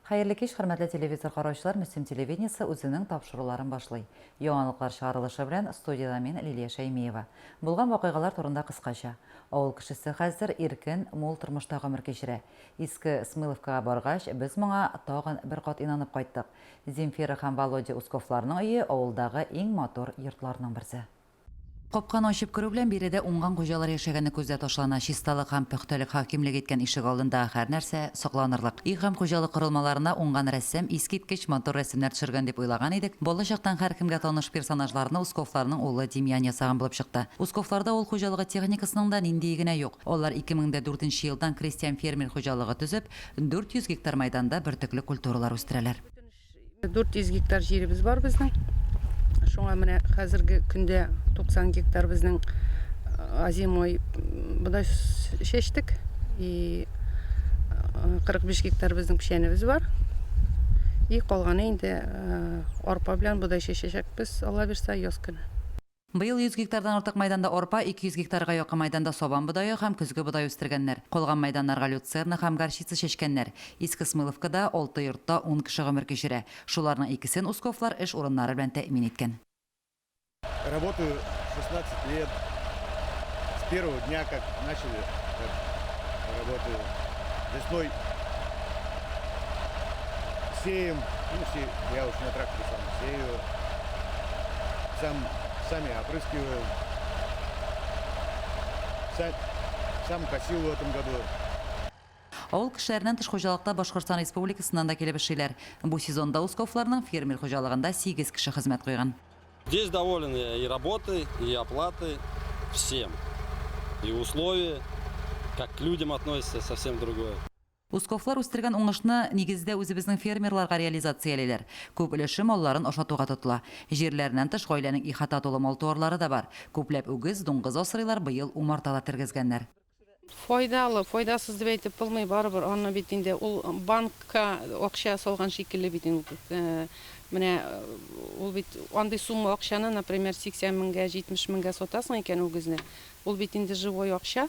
Хәерле кич, хөрмәтле телевизор караучылар, Мөслим телевидениесе үзенең тапшыруларын башлый. Яңалыклар чыгарылышы белән студиядә мин, Лилия Шәймиева. Булган вакыйгалар турында кыскача. Авыл кешесе хәзер иркен, мул тормышта гомер кичерә. Иске Смыловкага баргач, без моңа тагын бер кат инанып кайттык. Земфира һәм Володя Усковларның өе авылдагы иң матур йортларның берсе. Капканы ачып керү белән биредә уңган хуҗалар яшәгәне күзгә ташлана. Чисталык һәм пөхтәлек хакимлек иткән ишегалдындагы һәрнәрсә сокланырлык. Өй һәм хуҗалык корылмаларына уңган рәссам искиткеч матур рәсемнәр төшергән дип уйлаган идек, балачактан һәркемгә таныш персонажларны Усковларның улы Демьян ясаган булып чыкты. Усковларда авыл хуҗалыгы техникасының да ниндие генә юк. Алар 2004 нче елдан крестьян-фермер хуҗалыгы төзеп, 400 гектар мәйданда бөртекле культуралар үстерәләр. 400 гектар җиребез бар безнең. Шуңа менә хәзерге көндә 90 гектар безнең озимой бодай чәчтек. И 45 гектар безнең печәнебез бар. И калганы инде арпа белән бодай чәчәчәкбез, Алла бирса, яз көне. Быел 100 гектардан артык мәйданда арпа, 200 гектарга якын мәйданда сабан бодае һәм көзге бодай үстергәннәр. Калган мәйданнарга люцерна һәм горчица чәчкәннәр. Иске Смыловкада алты йортта ун кеше гомер кичерә. Шуларның икесен Усковлар эш урыннары белән тәэмин иткән. Работаю 16 лет. С первого дня, как начали, так работаю. Весной сеем, ну, се, я уж на тракторе сам сею, сам, сами опрыскиваю, сам, сам косил в этом году. Авыл кешеләреннән тыш хуҗалыкта Башкортстан Республикасыннан да килеп эшлиләр. Бу сезонда Усковларның фермер хуҗалыгында сигез кеше хезмәт куйган. Здесь доволен я и работой, и оплатой, всем. И условия, как к людям относятся, совсем другое. Усковлар үстергән уңышны, нигездә, үзебезнең фермерларга реализациялиләр. Күп өлеше малларын ашатуга тотыла. Җирләреннән тыш, гаиләнең ихата тулы мал-туарлары да бар. Күпләп үгез, дуңгыз асрыйлар, быел умарта да тергезгәннәр. Файдалы, файдасыз дип әйтеп булмый, барыбер аны бит инде ул банкка акча салган шикелле бит инде. Менә ул бит андый сумма акчаны, например, 80 меңгә, 70 меңгә сатасың икән үгезне, ул бит инде живой акча.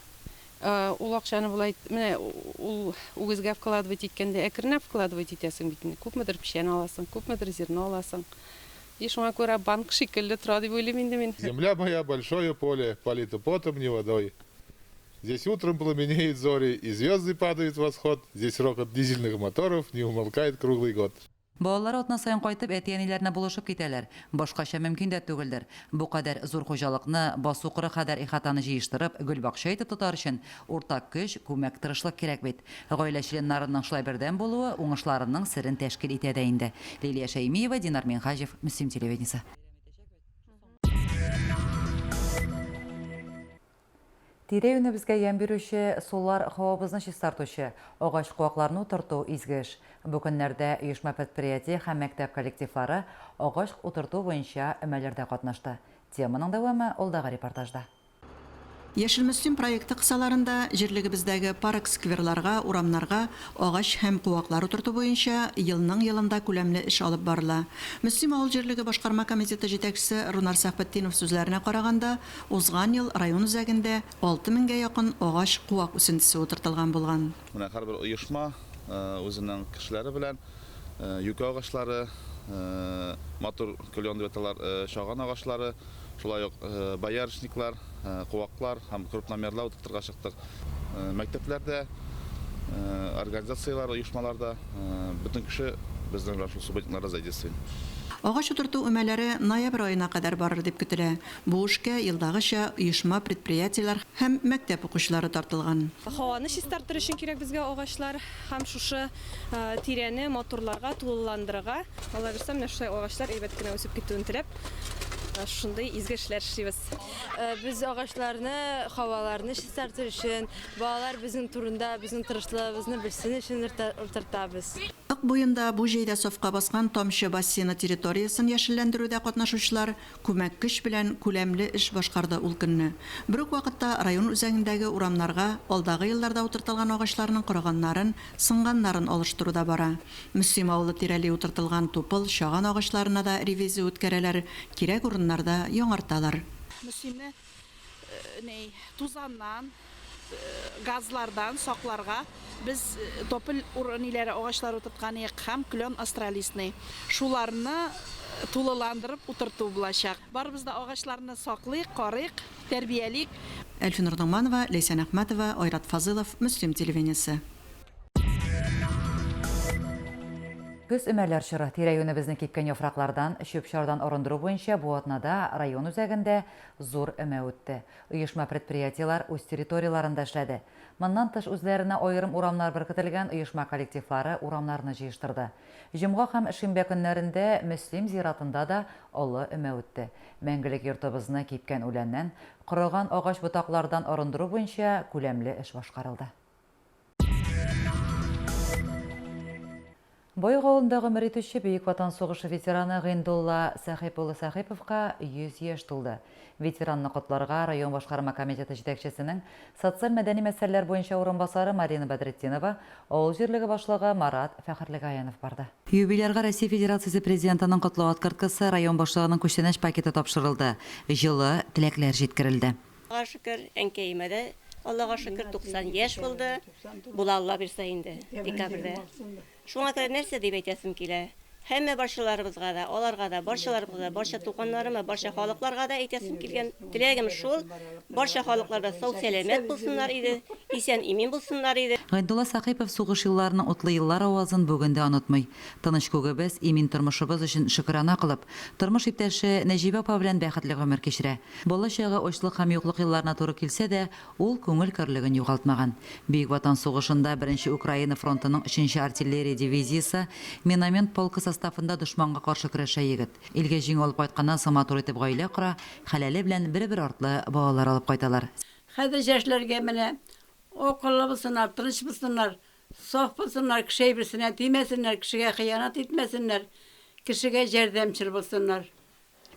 Ул акчаны болай, менә ул үгезгә вкладывать иткәндә әкренләп вкладывать итәсең бит инде. Күпмедер печән аласың, күпмедер зерно аласың. И шуңа күрә банк шикелле тора дип уйлыйм инде мин. Земля моя большое поле, полита потом, не водой. Здесь утром пламенеют зори, и звезды падают в восход, здесь рокот дизельных моторов не умолкает круглый год. Балалары атна саен кайтып, әти-әниләренә булышып китәләр. Башкача мөмкин дә түгелдер. Бу кадәр зур хуҗалыкны, басу-кыры кадәр ихатаны җыештырып, гөлбакча итеп тотар өчен уртак көч, күмәк тырышлык кирәк бит. Гаилә членнарының шулай бердәм булуы уңышларының серен тәшкил итә дә инде. Лилия Шәймиева, Динар Минһаҗев, Мөслим телевидениесе. Тирә-юнебезгә ямь бирүче, сулар һавабызны чистартучы, агач-куакларны утырту, изге эш. Бу көннәрдә оешма-предприятие һәм мәктәп коллективлары агач утырту буенча өмәләрдә катнашты. Теманың дәвамы алдагы репортажда. Яшел Мөслим проекты кысаларында җирлегебездәге парк-скверларга, урамнарга агач һәм куаклар утырту буенча елның-елында күләмле эш алып барыла. Мөслим авыл җирлеге башкарма комитеты җитәкчесе Рунар Сәхбетдинов сүзләренә караганда, Узган ел район үзәгендә 6 меңгә якын агач, куак үсентесе утыртылган булган. Менә һәрбер оешма үзенең кешеләре белән юкә агачлары, матур клен дип аталар, чаган агачлары, шулай ук боярышниклар, куаклар һәм крупномерлар утыртырга чыктык. Мәктәпләрдә, организацияләр, оешмаларда бөтен кеше безнең белән шул субботникларда задействован. Агач утырту өмәләре ноябрь аена кадәр барыр дип көтелә. Бу эшкә, елдагыча, оешма-предприятиеләр һәм мәктәп укучылары тартылган. Һаваны чистартыр өчен кирәк безгә агачлар һәм шушы тирәне матурларга, тулыландырырга. Алла бирса, менә шулай агачлар әйбәт кенә үсеп китүен теләп, шушындый изге эшләр эшлибез. Без агачларны, һаваларны чистартыр өчен, балалар безнең турында, безнең тырышлыгыбызны белсен өчен утыртабыз. Ык буенда бу җәйдә сафка баскан Тамчы бассейны территориясен яшелләндерүдә катнашучылар Күмәк көч белән күләмле эш башкарды ул көнне. Бер үк вакытта район үзәгендәге урамнарга алдагы елларда утыртылган агачларның корыганнарын, сынганнарын алыштыру да бара. Мөслим авылы тирәли утыртылган тупыл, чаган агачларына да ревизия үткәрәләр, кирәк урыннарда яңарталар. Мөслимне ни, тузаннан. газлардан сакларга без тополь ниләре агачлары утырткан идек һәм клен остролистный. Шуларны тулыландырып утырту булачак. Барыбыз да агачларны саклыйк, карыйк, тәрбиялик. Әлфинур Ногманова, Ләйсән Әхмәтова, Айрат Фазылов, Мөслим телевидениесе. Көз өмәләр чоры. Тирә-юнебезне кипкән яфраклардан, чүп-чардан арындыру буенча бу атнада район үзәгендә зур өмә үтте. Оешма-предприятиеләр үз территорияләрендә эшләде. Моннан тыш, үзләренә аерым урамнар беркетелгән оешма коллективлары урамнарны җыештырды. Җомга һәм шимбә көннәрендә Мөслим зиратында да олы өмә үтте. Мәңгелек йортыбызны кипкән үләннән, корыган агач ботаклардан арындыру буенча күләмле эш башкарылды. Боек авылында гомер итүче Бөек Ватан сугышы ветераны Гыйндулла Сәхип улы Сәхиповка 100 яшь тулды. Ветеранны котларга район башкарма комитеты җитәкчесенең социаль-мәдәни мәсьәләләр буенча урынбасары Марина Бәдретдинова, авыл җирлеге башлыгы Марат Фәхерлегаянов барды. Юбилярга Россия Федерациясе Президентының котлау открыткасы, район башлыгының күчтәнәч пакеты тапшырылды, җылы теләкләр җиткерелде. Аллага шөкер, әнкәемә дә Аллага шөкер 90 яшь булды. Була Алла бирсә инде, декабрьдә. Шуңа күрә нәрсә дип әйтәсем килә? Һәммә барчаларыбызга да, аларга да, барчаларыбызга да, барча туганнарыма, барча халыкларга да әйтәсем килгән теләгем шул, барча халыклар да сау-сәламәт булсыннар иде, исән-имин булсыннар иде. Гайнулла Сәхипов сугыш елларының утлы еллар авазын бүген дә онытмый. Тыныч күгебез, имин тормышыбыз өчен шөкерана кылып, тормыш иптәше Нәҗибә апа белән бәхетле гомер кичерә. Бала чагы ачлык һәм юклык елларына туры килсә дә, ул күңел көрлеген югалтмаган. Бөек Ватан сугышында Беренче Украина фронтының өченче артиллерия дивизиясе миномет полкы составында дошманга каршы көрәшә егет. Илгә җиңү алып кайтканнан соң матур итеп гаилә кора, хәләле белән бер-бер артлы балалар алып кайталар. Хәзер яшьләргә менә акыллы булсыннар, тыныч булсыннар, саф булсыннар, кеше әйберсенә тимәсеннәр, кешегә хыянәт итмәсеннәр, кешегә җәрдәмчел булсыннар.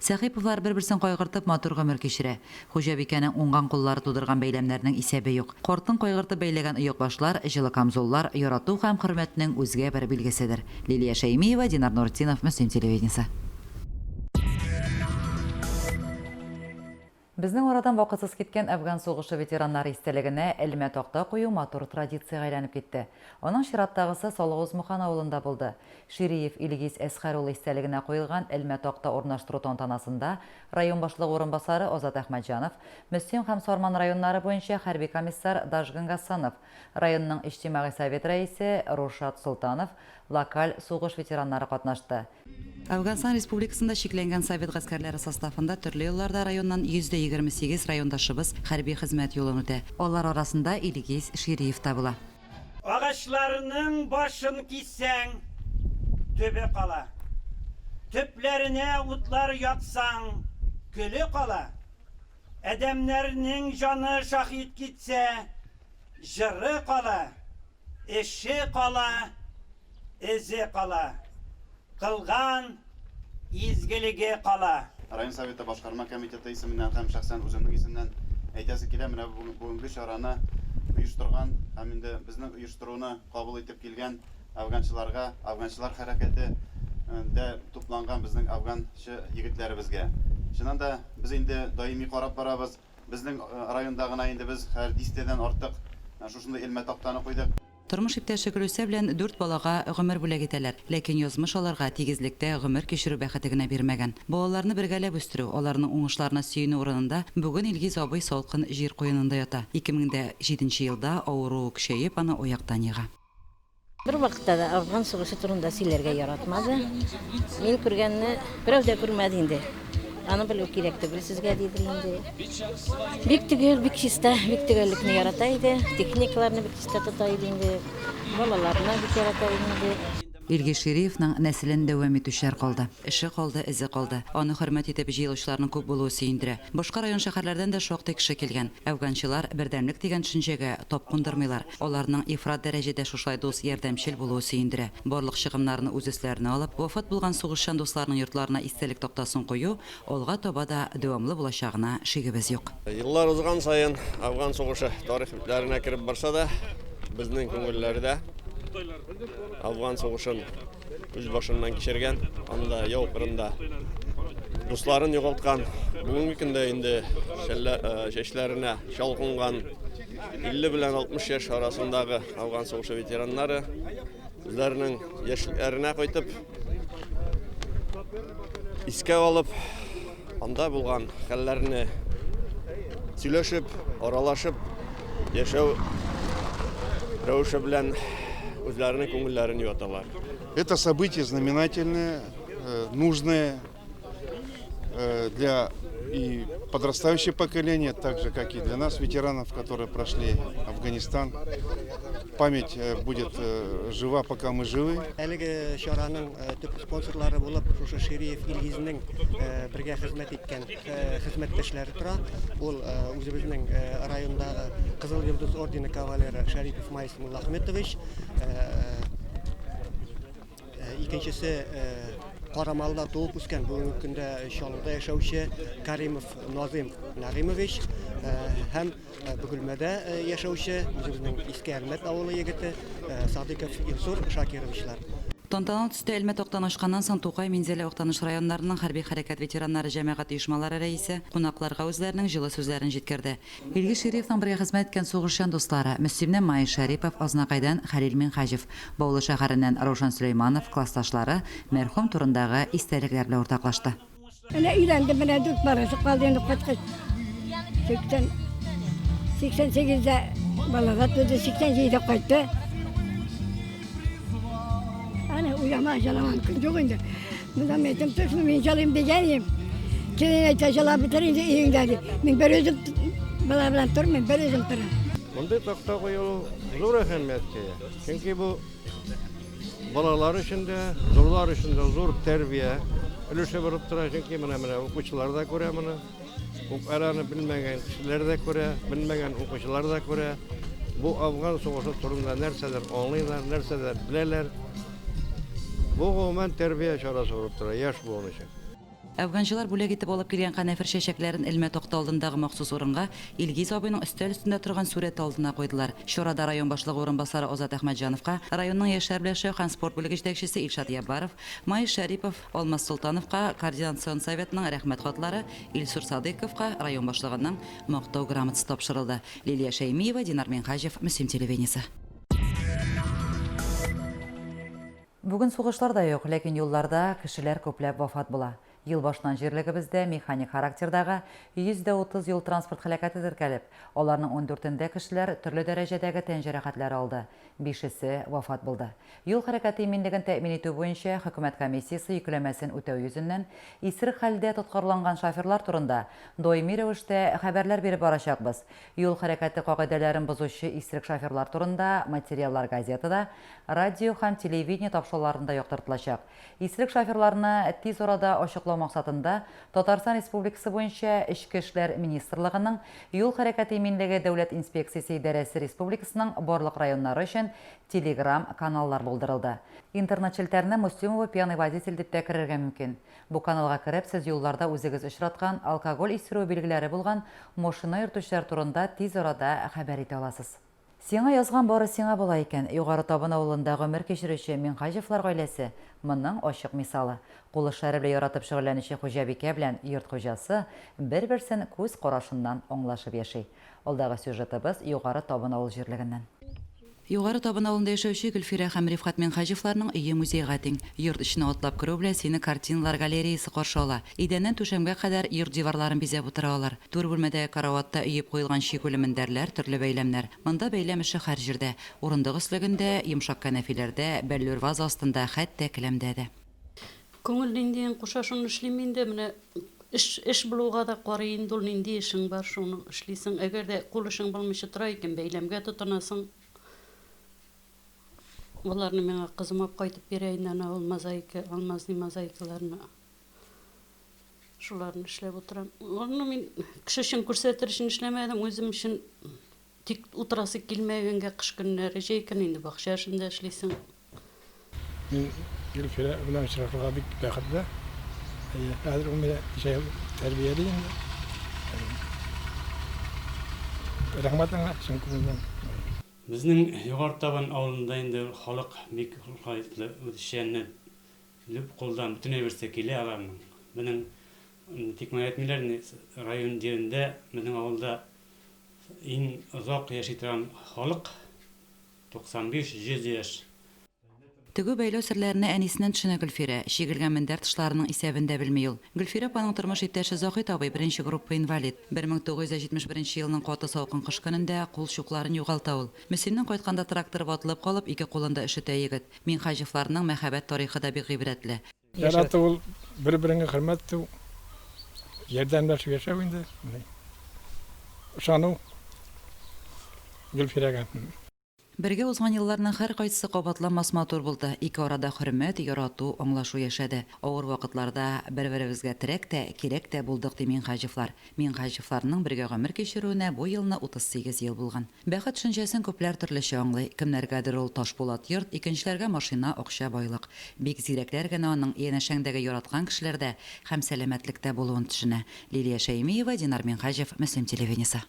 Сәхиповлар бер-берсен кайгыртып матур гомер кичерә. Хуҗабикәнең уңган куллары тудырган бәйләмнәрнең исәбе юк. Картын кайгыртып бәйләгән оекбашлар, җылы камзуллар, ярату һәм хөрмәтнең үзгә бер билгеседер. Лилия Шәймиева, Динар Нуртдинов, Мөслим телевидениесе. Безнең арадан вакытсыз киткән Әфган сугышы ветераннары истәлегенә элмә такта кую матур традициягә әйләнеп китте. Аның чираттагысы Салавыз-Мухан авылында булды. Шириев Илгиз Әсхәр улы истәлегенә куелган элмә такта урнаштыру тантанасында район башлыгы урынбасары Азат Әхмәтҗанов, Мөслим һәм Сарман районнары буенча хәрби комиссар Дажгын Гасанов, районның Иҗтимагый совет рәисе Рушат Солтанов, локаль сугыш ветераннары катнашты. Әфганстан Республикасында чикләнгән совет гаскәрләре составында төрле елларда районнан 128 райондашыбыз хәрби хезмәт юлын үтә. Алар арасында Илгиз Шириев та була. Агачларының башын киссәң, төбе кала. Төпләренә утлар яксаң, көле кала. Адәмнәрнең җаны шаһит китсә, җыры кала. Эше кала, эзе кала. Кылган изгелеге кала. Район Советы башкарма комитеты исеменнән һәм шәхсән үземнең исемнән әйтәсе килә, менә бүгенге чараны оештырган һәм инде безнең оештыруны кабул итеп килгән әфганчыларга, әфганчылар хәрәкәте ндә тупланган безнең әфганчы егетләребезгә. Чыннан да, без инде даими карап барабыз. Безнең районда гына инде без хәзер дистәдән артык шушындый элмә тактаны куйдык. Тормыш иптәше Гөлүсә белән дүрт балага гомер бүләк итәләр. Ләкин язмыш аларга тигезлектә гомер кичерү бәхете генә бирмәгән. Балаларны бергәләп үстерү, аларның уңышларына сөенү урынында бүген Илгиз абый салкын җир куенында ята. 2007 нче елда авыруы көчәеп, аны аяктан ега. Бер вакытта да Афган сугышы турында сөйләргә яратмады. Мин күргәнне берәү дә күрмәде инде. Аны белү кирәк түгел сезгә, диде инде. Бик төгәл, бик чиста, бик төгәллекне ярата иде. Техникаларны бик чиста тота иде инде. Балаларны бик ярата иде инде. Илгиз Шириевның нәселен дәвам итүчеләр калды. Эше калды, эзе калды. Аны хөрмәт итеп җыелучыларның күп булуы сөендерә. Башка район-шәһәрләрдән дә шактый кеше килгән. Әфганчылар бердәмлек дигән төшенчәгә тап кундырмыйлар. Аларның ифрат дәрәҗәдә шушылай дус, ярдәмчел булуы сөендерә. Барлык чыгымнарны үз өсләренә алып, вафат булган сугышчан дусларының йортларына истәлек тактасын кую алга таба да дәвамлы булачагына шигебез юк. Еллар узган саен Әфган сугышы тарих битләренә кереп барса да, безнең күңелләрдә Әфган сугышын үз башыннан кичергән, анда яу кырында дусларын югалткан, бүгенге көндә инде чәчләренә чал кунган 50 белән 60 яшь арасындагы Афган сугышы ветераннары үзләренең яшьлекләренә кайтып, искә алып, анда булган хәлләрне сөйләшеп, аралашып яшәү рәвеше белән үзләренең күңелләрен юаталар. Это событие знаменательное, э, нужное э, для и подрастающее поколение, так же, как и для нас, ветеранов, которые прошли Афганистан. Память э, будет э, жива, пока мы живы. Әлеге чараның э, төп спонсорлары булып шушы Шириев Илгизнең бергә хезмәт иткән хезмәттәшләре тора. Ул үзебезнең райондагы Кызыл Йолдыз ордены кавалеры Шәрипов Майс Муллахметович, Икенчесе Карамалыда туып үскән, бүгенге көндә Чаллыда яшәүче Каримов Назыйм Нәгыймович һәм Бөгелмәдә яшәүче үзебезнең Иске Әлмәт авылы егете Садыйков Илсур Шакировичлар. Тантаналы төстә Әлмәт Актанышканнан соң Тукай, Минзәлә, Актаныш районнарының хәрби хәрәкәт ветераннары җәмәгать оешмалары рәисе кунакларга үзләренең җылы сүзләрен җиткерде. Илгиз Шириевның бергә хезмәт иткән сугышчан дуслары, Мөслимнән Маис Шәрипов, Азнакайдан Хәлил Минһаҗев, Баулы шәһәреннән Раушан Сөләйманов, классташлары мәрхүм турындагы истәлекләр белән уртаклашты. Менә өйләндем, менә дүрт баласы калды инде кайткач. 80 88-дә балалар туды, 87-дә кайтты. Аны уйлама, җаламам көн юк инде. Монда мен әйтәм, төшме, мин җалыйм дигән идем. Килен әйтә, җалап бетер инде өеңдә ди. Мин бер үзем бала белән тормыйм, бер үзем торам. Мондый такта кую зур әһәмияткә ия. Чөнки бу балалар өчен дә, зурлар өчен дә зур тәрбия өлеше булып тора. Чөнки менә менә укучылар да күрә моны. Әле аны белмәгән кешеләр дә күрә, белмәгән укучылар да күрә. Бу Афган сугышы турында нәрсәдер аңлыйлар, нәрсәдер беләләр. Бу гомумән тәрбия чарасы булып тора яшь буын өчен. Әфганчылар бүләк итеп алып килгән канәфер чәчәкләрен элмә такта алдындагы махсус урынга, Илгиз абыйның өстәл өстендә торган сурәте алдына куйдылар. Чарада район башлыгы урынбасары Азат Әхмәтҗановка, районның яшьләр белән эшләү һәм спорт бүлеге җитәкчесе Илшат Яббаров, Маис Шәрипов, Алмаз Солтановка Координацион советның Рәхмәт хатлары, Илсур Садыйковка район башлыгының Мактау грамотасы тапшырылды. Лилия Шәймиева, Динар Минһаҗев, Мөслим телевидениесе. Бүген сугышлар да юк, ләкин юлларда кешеләр күпләп вафат була. Ел башыннан җирлегебездә механик характердагы 130 юл-транспорт һәлакәте теркәлеп, аларның ундүртендә кешеләр төрле дәрәҗәдәге тән җәрәхәтләре алды, бишесе вафат булды. Юл хәрәкәте иминлеген тәэмин итү буенча Хөкүмәт комиссиясе йөкләмәсен үтәү йөзеннән, исерек хәлдә тоткарланган шоферлар турында даими рәвештә хәбәрләр биреп барачакбыз. Юл хәрәкәте кагыйдәләрен бозучы исерек шоферлар турында материаллар газетада, радио һәм телевидение тапшыруларында яктыртылачак. Исерек шоферларны тиз арада ачыклау максатында Татарстан Республикасы буенча Эчке эшләр министрлыгының Юл хәрәкәте иминлеге дәүләт инспекциясе идарәсе республикасының барлык районнары өчен Телеграм каналлар булдырылды. Интернет челтәренә Муслимова пьяный водитель дип тә керергә мөмкин. Бу каналга кереп, сез юлларда үзегез очраткан, алкоголь исерүе билгеләре булган машина йөртүчеләр турында тиз арада хәбәр итә аласыз. Сиңа язган бары сиңа була икән. Югары Табын авылында гомер кичерүче Минһаҗевлар гаиләсе, моның ачык мисалы. Кул эшләре белән яратып шөгыльләнүче хуҗабикә белән йорт хуҗасы бер-берсен күз карашыннан аңлашып яши. Алдагы сюжетыбыз Югары Табын авыл җирлегеннән. Югары Табын авылында яшәүче Гөлфирә һәм Рифкать Минһаҗевларның өе музейга тиң. Йорт эченә атлап керү белән сине картиналар галереясы каршы ала. Идәннән түшәмгә кадәр йорт диварларын бизәп утыра алар. Түр бүлмәдәге караватта өеп куелган чигүле мендәрләр, төрле бәйләмнәр. Монда бәйләм эше һәр җирдә. Урындык өслегендә, йомшак кәнәфиләрдә, бәллүр ваза астында, хәтта келәмдә дә. Күңел ниндиен куша, шуны эшлим инде. Менә эш, эш булуга да карый инде ул, нинди эшең бар, шуны эшлисең. Әгәр дә кул эшең булмыйча тора икән, бәйләмгә тотынасың. Боларны миңа кызым алып кайтып бирә инде, әнә ул мозаика, алмазный мозаикаларны. Шуларны эшләп утырам. Аны мин кеше өчен күрсәтер өчен эшләмәдем, үзем өчен Тик утырасы килмәгәнгә кыш көннәре, җәй көне инде бакча эшендә эшлисең. Мин Гөлфирә белән очрашуга бик бәхетле. Әйе, хәзер ул мине ничә ел тәрбияли инде. Рәхмәт аңа чын күңелдән. Безнең Югары Табын авылында инде халык бик лаеклы, үзешчәнне лүп кулдан бөтен әйберсе килә аларның. Безнең тикмәгә әйтмиләр инде, район җирендә безнең авылда. Иң озак яши торган халык, 95, 100 яшь. Тегү бәйләү серләренә әнисеннән төшенә Гөлфирә. Чигелгән мендәр тышларының исәбен дә белми ул. Гөлфирә апаның тормыш иптәше Заһит абый беренче группа инвалид. 1971 елның каты салкын кыш көнендә кул чукларын югалта ул. Мөслимнән кайтканда тракторы ватылып калып, ике кулын да өшетә егет. Минһаҗевларның мәхәббәт тарихы да бик гыйбрәтле. Ярату ул бер-береңә хөрмәт итү, ярдәмләшеп яшәү инде. Ышану Гөлфирәгә. Бергә узган елларның һәркайсысы кабатланмас матур булды. Ике арада хөрмәт, ярату, аңлашу яшәде. Авыр вакытларда бер-беребезгә терәк тә, кирәк тә булдык, ди Минһаҗевлар. Минһаҗевларның бергә гомер кичерүенә бу елны 38 ел булган. Бәхет төшенчәсен күпләр төрлечә аңлый. Кемнәргәдер ул ташпулат йорт, икенчеләргә машина, акча, байлык. Бик зирәкләр генә аның янәшәңдәге яраткан кешеләрдә һәм сәламәтлектә булуын төшенә. Лилия Шәймиева, Динар Минһаҗев, Мөслим телевидениесе.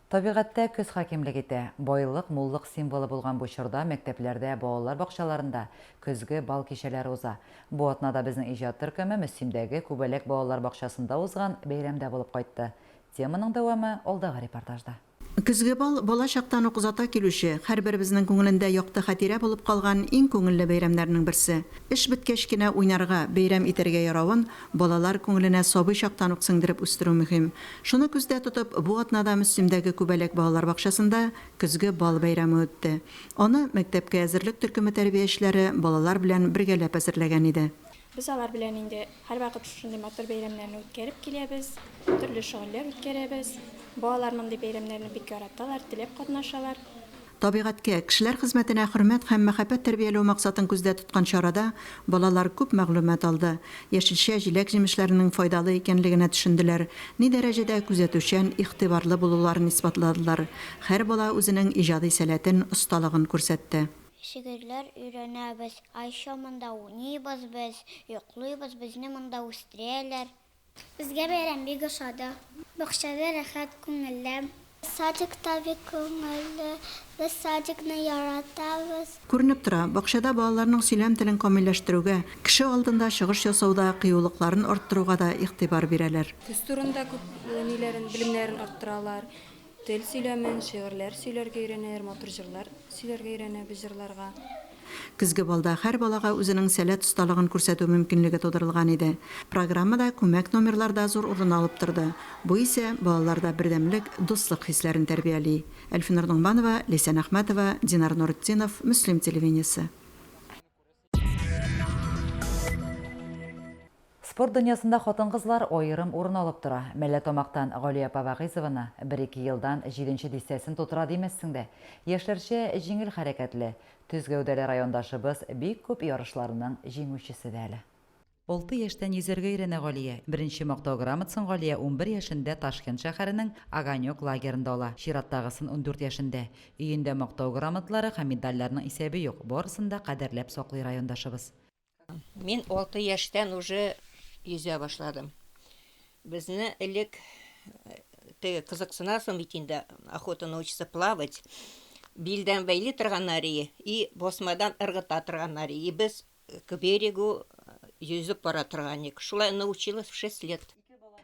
Табигатьтә көз хакимлек итә. Байлык, муллык символы булган бу чорда мәктәпләрдә, балалар бакчаларында көзге бал кичәләре уза. Бу атнада безнең иҗат төркеме Мөслимдәге Күбәләк балалар бакчасында узган бәйрәмдә булып кайтты. Теманың дәвамы алдагы репортажда. Көзге бал, бала чактан ук озата килүче, һәрберебезнең күңелендә якты хатирә булып калган иң күңелле бәйрәмнәрнең берсе. Эш беткәч кенә уйнарга, бәйрәм итәргә яравын балалар күңеленә сабый чактан ук сеңдереп үстерү мөһим. Шуны күздә тотып, бу атнада Мөслимдәге Күбәләк балалар бакчасында Көзге бал бәйрәме үтте. Аны мәктәпкә әзерлек төркеме тәрбиячеләре балалар белән бергәләп әзерләгән иде. Без алар белән инде һәрвакыт шушындый матур бәйрәмнәрне үткәреп киләбез, төрле шөгыльләр үткәрәбез. Балалар мондый бәйрәмнәрне бик яраталар, теләп катнашалар. Табигатькә, кешеләр хезмәтенә хөрмәт һәм мәхәббәт тәрбияләү максатын күздә тоткан чарада балалар күп мәгълүмат алды, яшелчә, җиләк-җимешләрнең файдалы икәнлегенә төшенделәр, ни дәрәҗәдә күзәтүчән, игътибарлы булуларын исбатладылар. Һәр бала үзенең иҗади сәләтен, осталыгын күрсәтте. Шигырьләр өйрәнәбез. А еще монда уйныйбыз без, йоклыйбыз, безне монда үстерәләр. Безгә бәйрәм бик ошады. Бакчада рәхәт, күңелле. Садикта бик күңелле. Без садикны яратабыз. Күренеп тора, бакчада балаларның сөйләм телен камилләштерүгә, кеше алдында чыгыш ясауда кыюлыкларын арттыруга да игътибар бирәләр. Көз турында күп ниләрен, белемнәрен арттыралар. Тел сөйләмен, шигырьләр сөйләргә өйрәнәләр, матур җырлар сөйләргә өйрәнәбез җырларга. Көзге балда һәр балага үзенең сәләт-осталыгын күрсәтү мөмкинлеге тудырылган иде. Программада күмәк номерлар да зур урын алып торды. Бу исә балаларда бердәмлек, дуслык хисләрен тәрбияли. Әлфинур Ногманова, Ләйсән Әхмәтова, Динар Нуретдинов, Мөслим телевидениесе. Спорт дөньясында хатын-кызлар аерым урын алып тора. Мәлләтамактан Галия апа Вәгыйзованы бер-ике елдан җиденче дистәсен тутыра димәссең дә. Яшьләрчә җиңел хәрәкәтле, төз гәүдәле райондашыбыз бик күп ярышларның җиңүчесе дә әле. Алты яшьтән йөзәргә өйрәнә Галия. Беренче Мактау грамотасын Галия 11 яшендә Ташкент шәһәренең Огонек лагерында ала, чираттагысын 14 яшендә. Өендә Мактау грамоталары һәм медальләрнең исәбе юк, барысын да кадерләп саклый райондашыбыз. Мин алты яшьтән уже йөзә башладым. Безне элек теге кызыксынасың бит инде, охота научиться плавать. Билдән бәйли торганнар и, и басмадан ыргыта торганнар и. Без К берегу йөзеп бара торган идек. Шулай научилась в шесть лет.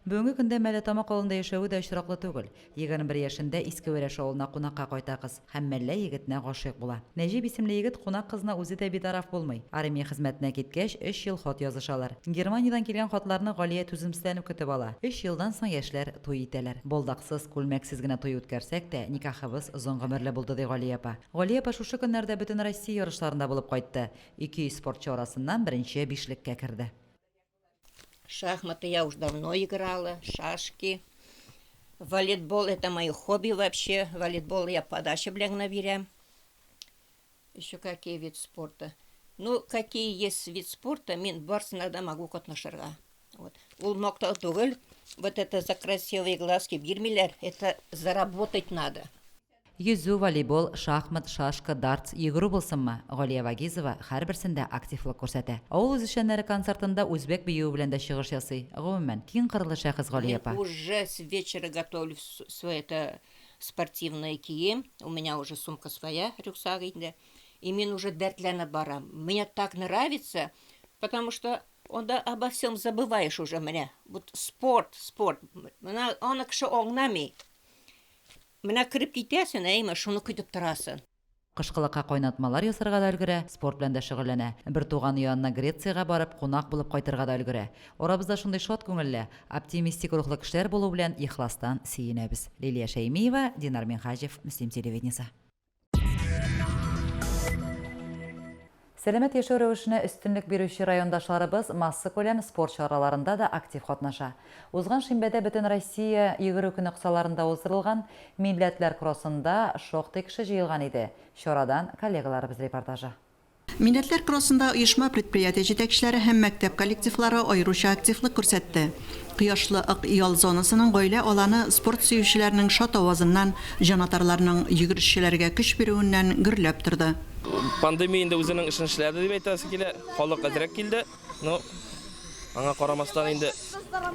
Бүгенге көндә Мәлләтамак авылында яшәве дә очраклы түгел. 21 яшендә Иске Вәрәш авылына кунакка кайта кыз һәм Мәллә егетенә гашыйк була. Нәҗип исемле егет кунак кызына үзе дә битараф булмый. Армия хезмәтенә киткәч, өч ел хат язышалар. Германиядән килгән хатларны Галия түземсезләнеп көтеп ала. Өч елдан соң яшьләр туй итәләр. Балдаксыз, күлмәксез генә туй үткәрсәк тә, никахыбыз озын гомерле булды, ди Галия апа. Галия апа шушы көннәрдә Бөтенроссия ярышларында булып кайтты. 200 спортчы арасыннан беренче бишлеккә керде. Шахматы я уж давно играла, шашки. Волейбол это мое хобби вообще. Волейбол я подача белән генә бирәм. Еще какие вид спорта? Ну, какие есть вид спорта, мин барысына да могу катнашырга. Вот. Ул мактау түгел, вот это за красивые глазки бирмиләр, это заработать надо. Йөзү, волейбол, шахмат, шашка, дартс, йөгерү булсынмы, Галия Вагизова һәрберсендә активлык күрсәтә. Авыл үзешчәннәре концертында үзбәк биюе белән дә чыгыш ясый. Гомумән, киң кырлы шәхес Галия Мин апа. уже с вечера готовлю свой это спортивный кием, у меня уже сумка своя, рюкзак инде, и мин уже дәртләнеп барам. Мне так нравится, Потому что анда обо всем забываешь уже менә. Вот спорт, спорт. Менә аны кеше аңламый. Менә кереп китәсен, әйме, шуны көтеп торасың. Кышкылыкка кайнатмалар ясарга да өлгерә, спорт белән дә шөгыльләнә. Бер туганы янына Грециягә барып, кунак булып кайтырга да өлгерә. Арабызда шундый шат күңелле, оптимистик рухлы кешеләр булу белән ихластан сөенәбез. Лилия Шәймиева, Динар Минһаҗев, Мөслим телевидениесе. Сәламәт яшәү рәвешенә өстенлек бирүче райондашларыбыз массакүләм спорт чараларында да актив катнаша. Узган шимбәдә Бөтенроссия йөгерү көне кысаларында уздырылган Милләтләр кроссында шактый кеше җыелган иде. Чарадан коллегаларыбыз репортажы. Милләтләр кроссында оешма-предприятие җитәкчеләре һәм мәктәп коллективлары аеруча активлык күрсәтте. Кояшлы Ык ял зонасының гаилә аланы спорт сөючеләрнең шат авазыннан, җанатарларның йөгерешчеләргә көч бирүеннән гөрләп торды. Пандемия инде үзенең эшен эшләде дип әйтәсе килә. Халык әзрәк килде. Но аңа карамастан инде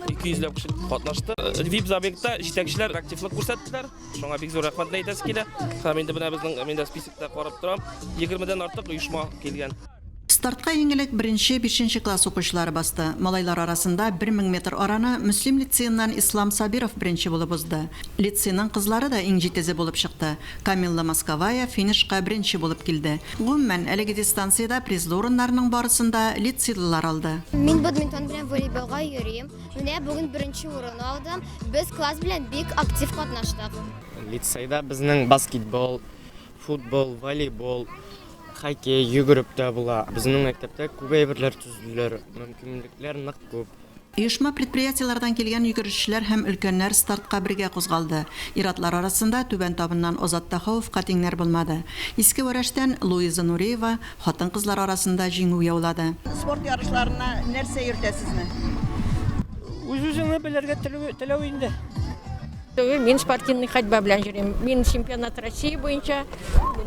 200 ләп кеше катнашты. VIP-забегта җитәкчеләр активлык күрсәттеләр. Шуңа бик зур рәхмәтне әйтәсе килә. Һәм инде менә безнең мин дә списокта карап торам, 20 дән артык оешма килгән. Стартка иң элек беренче, бишенче класс укучылары басты. Малайлар арасында 1000 метр араны Мөслим лицееннан Ислам Сабиров беренче булып узды. Лицейның кызлары да иң җитезе булып чыкты. Камилла Московая финишка беренче булып килде. Гомумән, әлеге дистанциядә призлы урыннарның барысын да лицейлылар алды. Мин бадминтон белән волейболга йөрим. Менә бүген беренче урын алдым. Без класс белән бик актив катнаштык. Лицейда безнең баскетбол, футбол, волейбол, хоккей, йөгереп тә була. Безнең мәктәптә күп әйберләр төзеделәр, мөмкинлекләр нык күп. Оешма-предприятиеләрдән килгән йөгерешчеләр һәм өлкәннәр стартка бергә кузгалды. Ир-атлар арасында Түбән Табыннан Азат Тәхауовка тиңнәр булмады. Иске Вәрәштән Луиза Нуриева Хатын-кызлар арасында җиңү яулады. Спорт ярышларына нәрсә йөртә сезне? Үз-үзеңне белергә теләү инде. Мин спортивный ходьба белән йөрим. Мин чемпионат России буенча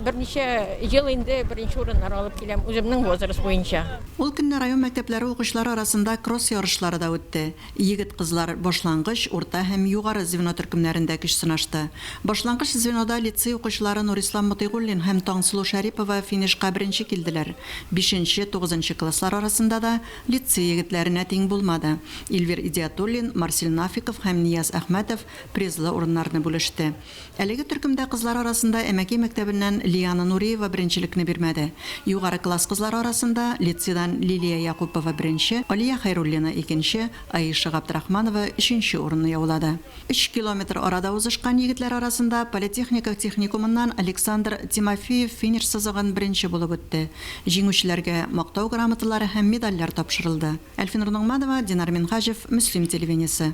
берничә ел инде беренче урыннар алып киләм, үземнең возраст буенча. Ул көнне район мәктәпләре укучылары арасында кросс ярышлары да үтте. Егет-кызлар башлангыч, урта һәм югары звено төркемнәрендә көч сынашты. Башлангыч звенода лицей укучылары Нурислам Мотыйгуллин һәм Таңсылу Шәрипова финишка беренче килделәр. Бишенче, тугызынчы класслар арасында да лицей егетләренә тиң булмады. Эльвир Идиатуллин, Марсель Нафиков һәм Нияз Әхмәтов призлы урыннарны бүлеште. Әлеге төркемдә кызлар арасында Әмәкәй мәктәбеннән Лиана Нуриева беренчелекне бирмәде. Югары класс кызлары арасында лицейдан Лилия Якупова беренче, Алия Хәйруллина икенче, Аиша Габдрахманова өченче урынны яулады. Өч километр арада узышкан егетләр арасында политехника техникумыннан Александр Тимофеев финиш сызыгын беренче булып үтте. Җиңүчеләргә Мактау грамоталары һәм медальләр тапшырылды. Әлфинур Ногманова, Динар Минһаҗев, Мөслим телевидениесе.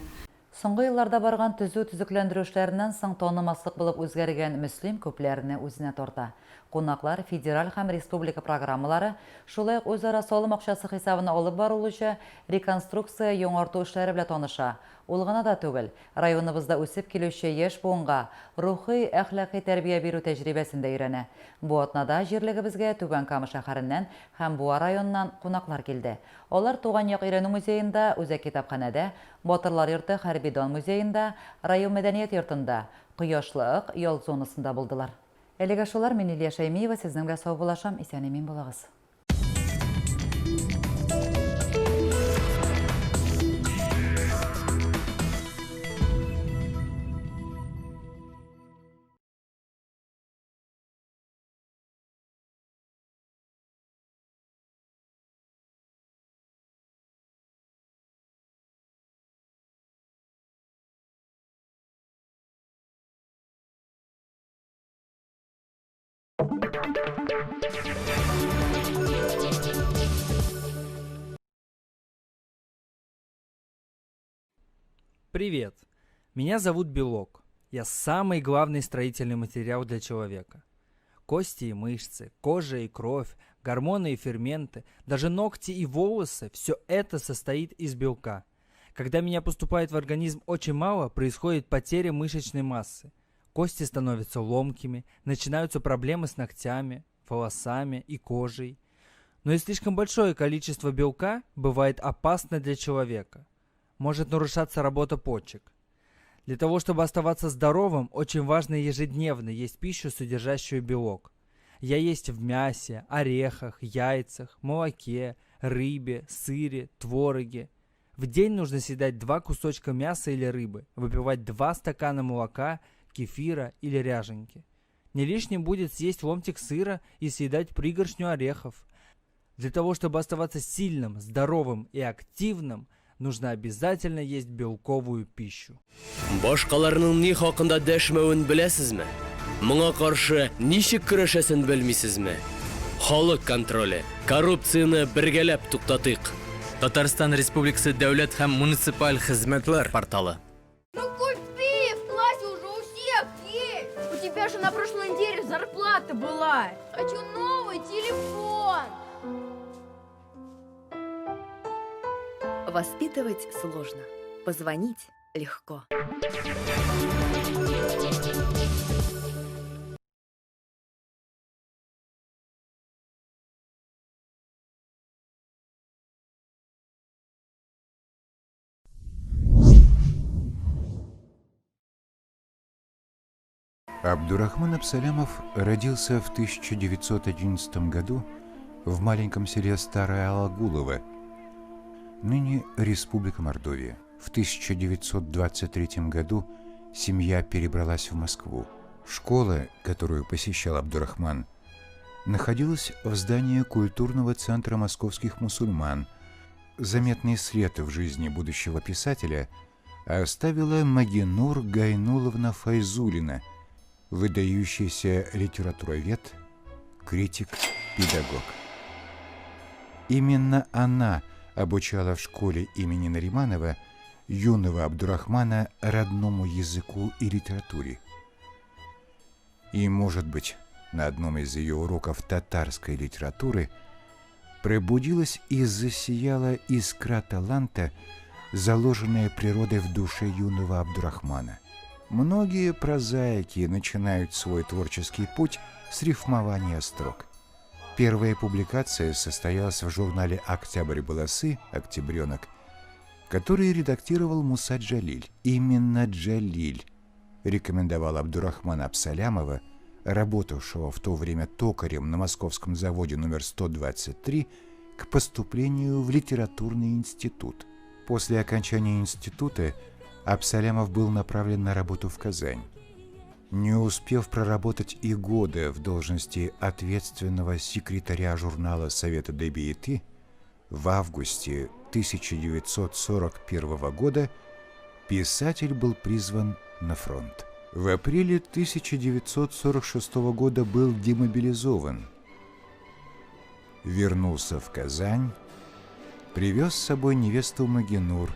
Соңгы елларда барган төзү-төзекләндерү эшләреннән соң танымаслык булып үзгәргән Мөслим күпләрне үзенә тарта. Кунаклар федераль һәм республика программалары, шулай ук үзара салым акчасы хисабына алып барылучы реконструкция-яңарту эшләре белән таныша. Ул гына да түгел, районыбызда үсеп килүче яшь буынга рухи, әхлакый тәрбия бирү тәҗрибәсен дә өйрәнә. Бу атнада җирлегебезгә Түбән Кама шәһәреннән һәм Буа районыннан кунаклар килде. Алар Туган як өйрәнү музеенда, Үзәк китапханәдә, Батырлар йорты хәрби дан музеенда, район мәдәният йортында, Кояшлы Ык ял зонасында булдылар. Әлегә шулар, мин Лилия Шәймиева, сезнең белән саубуллашам, исән-имин булыгыз. Привет! Меня зовут Белок. Я самый главный строительный материал для человека. Кости и мышцы, кожа и кровь, гормоны и ферменты, даже ногти и волосы – все это состоит из белка. Когда меня поступает в организм очень мало, происходит потеря мышечной массы. Кости становятся ломкими, начинаются проблемы с ногтями, волосами и кожей. Но и слишком большое количество белка бывает опасно для человека. Может нарушаться работа почек. Для того, чтобы оставаться здоровым, очень важно ежедневно есть пищу, содержащую белок. Я есть в мясе, орехах, яйцах, молоке, рыбе, сыре, твороге. В день нужно съедать 2 кусочка мяса или рыбы, выпивать 2 стакана молока, кефира или ряженки. Не лишним будет съесть ломтик сыра и съедать пригоршню орехов. Для того, чтобы оставаться сильным, здоровым и активным, нужно обязательно есть белковую пищу. Башкаларның ни хакында дәшмәвен беләсезме? Моңа каршы ничек көрәшәсен белмисезме? Халык контроле. Коррупцияне бергәләп туктатыйк. Татарстан Республикасы дәүләт һәм муниципаль хезмәтләр порталы. Ну купи, в классе уже у всех есть. У тебя же на прошлой неделе зарплата была. Хочу новый телефон. Воспитывать сложно, позвонить легко. Абдурахман Абсалямов родился в 1911 году в маленьком селе Старое Алагулово, ныне Республика Мордовия. В 1923 году семья перебралась в Москву. Школа, которую посещал Абдурахман, находилась в здании культурного центра московских мусульман. Заметный след в жизни будущего писателя оставила Магинур Гайнуловна Файзулина, выдающийся литературовед, критик, педагог. Именно она обучала в школе имени Нариманова юного Абдурахмана родному языку и литературе. И, может быть, на одном из ее уроков татарской литературы пробудилась и засияла искра таланта, заложенная природой в душе юного Абдурахмана. Многие прозаики начинают свой творческий путь с рифмования строк. Первая публикация состоялась в журнале «Октябрь Баласы» «Октябренок», который редактировал Муса Джалиль. Именно Джалиль рекомендовал Абдурахмана Абсалямова, работавшего в то время токарем на московском заводе номер 123, к поступлению в литературный институт. После окончания института Абсалямов был направлен на работу в Казань. Не успев проработать и года в должности ответственного секретаря журнала Совета Дебиеты, в августе 1941 года писатель был призван на фронт. В апреле 1946 года был демобилизован. Вернулся в Казань, привез с собой невесту Магинур,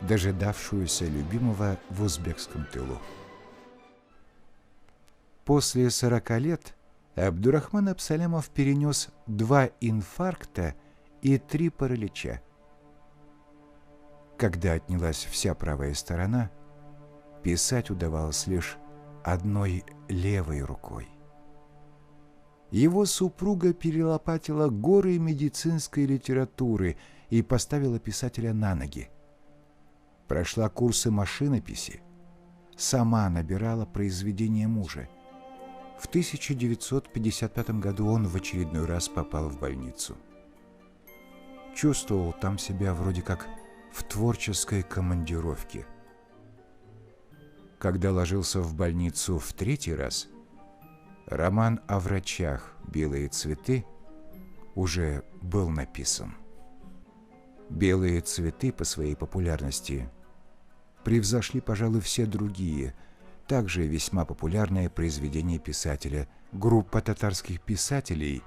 дожидавшуюся любимого в узбекском тылу. После 40 лет Абдурахман Абсалямов перенес 2 инфаркта и 3 паралича. Когда отнялась вся правая сторона, писать удавалось лишь одной левой рукой. Его супруга перелопатила горы медицинской литературы и поставила писателя на ноги. Прошла курсы машинописи, сама набирала произведения мужа. В 1955 году он в очередной раз попал в больницу. Чувствовал там себя вроде как в творческой командировке. Когда ложился в больницу в 3-й раз, роман о врачах «Белые цветы» уже был написан. «Белые цветы» по своей популярности превзошли, пожалуй, все другие, также весьма популярное произведение писателя. Группа татарских писателей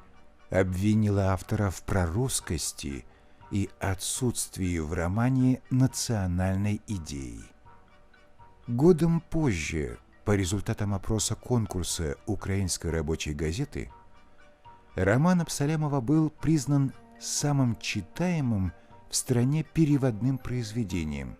обвинила автора в прорусскости и отсутствии в романе национальной идеи. Годом позже, по результатам опроса конкурса «Украинской рабочей газеты», роман Абсалямова был признан самым читаемым в стране переводным произведением.